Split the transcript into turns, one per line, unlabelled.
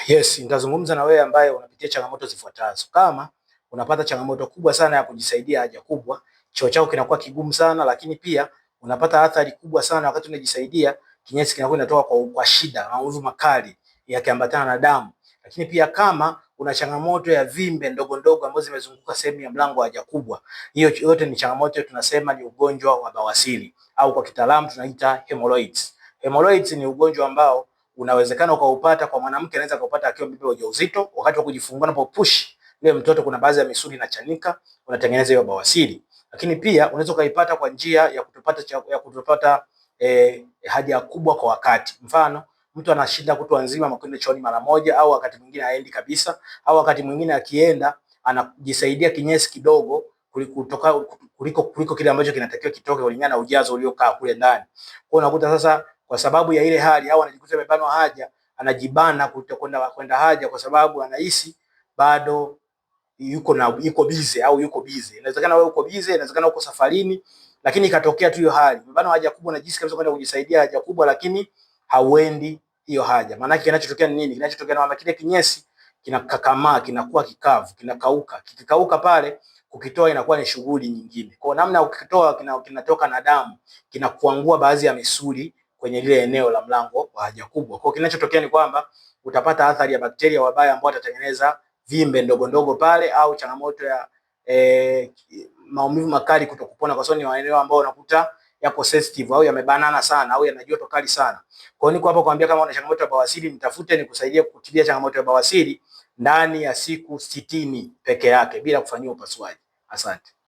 Yes, nitazungumza na wewe ambaye unapitia changamoto zifuatazo. Kama unapata changamoto kubwa sana ya kujisaidia haja kubwa, choo chako kinakuwa kigumu sana, lakini pia unapata athari kubwa sana wakati unajisaidia, kinyesi kinakuwa kinatoka kwa shida, maumivu makali yakiambatana na damu. Lakini pia kama una changamoto ya vimbe ndogo ndogo ambazo zimezunguka sehemu ya mlango wa haja kubwa, hiyo yote ni changamoto tunasema ni ugonjwa wa bawasiri au kwa kitaalamu tunaita hemorrhoids. Hemorrhoids ni ugonjwa ambao unawezekana ukaupata kwa mwanamke, anaweza kaupata akiwa mbeba ujauzito, wakati wa kujifungua anapopush ile mtoto, kuna baadhi ya misuli inachanika, unatengeneza hiyo bawasiri. Lakini pia unaweza ukaipata kwa njia ya kutopata haja kubwa kwa wakati. Mfano, mtu anashinda kutwa nzima amekwenda chooni mara moja, au wakati mwingine haendi kabisa, au wakati mwingine akienda anajisaidia kinyesi kidogo kuliko kile ambacho kinatakiwa kitoke kulingana na ujazo uliokaa kule ndani. Kwa hiyo unakuta sasa kwa sababu ya ile hali au anajikuta amebanwa haja, anajibana kutokwenda kwenda haja kwa sababu anahisi bado yuko bize au yuko bize. Inawezekana wewe uko bize, inawezekana uko safarini, lakini ikatokea tu hiyo hali. Umebanwa haja kubwa na jinsi kabisa kwenda kujisaidia haja kubwa, lakini hauendi hiyo haja. Maana yake kinachotokea ni nini? Kinachotokea ni kwamba kile kinyesi kinakakamaa, kinakuwa kikavu, kinakauka. Kikikauka pale kukitoa inakuwa ni shughuli nyingine. Kwa namna ukikitoa kinatoka na damu, kinakuangua baadhi ya misuli kwenye lile eneo la mlango wa haja kubwa. Kwa kinachotokea ni kwamba utapata athari ya bakteria wabaya ambao watatengeneza vimbe ndogo ndogo pale au changamoto ya maumivu makali kutokupona, kwa sababu ni maeneo ambayo unakuta yako sensitive au yamebanana sana au yana joto kali sana. Kwa hiyo niko hapa kuambia kama una changamoto ya bawasiri, nitafute nikusaidie kutibia changamoto ya bawasiri ndani ya siku 60 peke yake bila kufanyiwa upasuaji. Asante.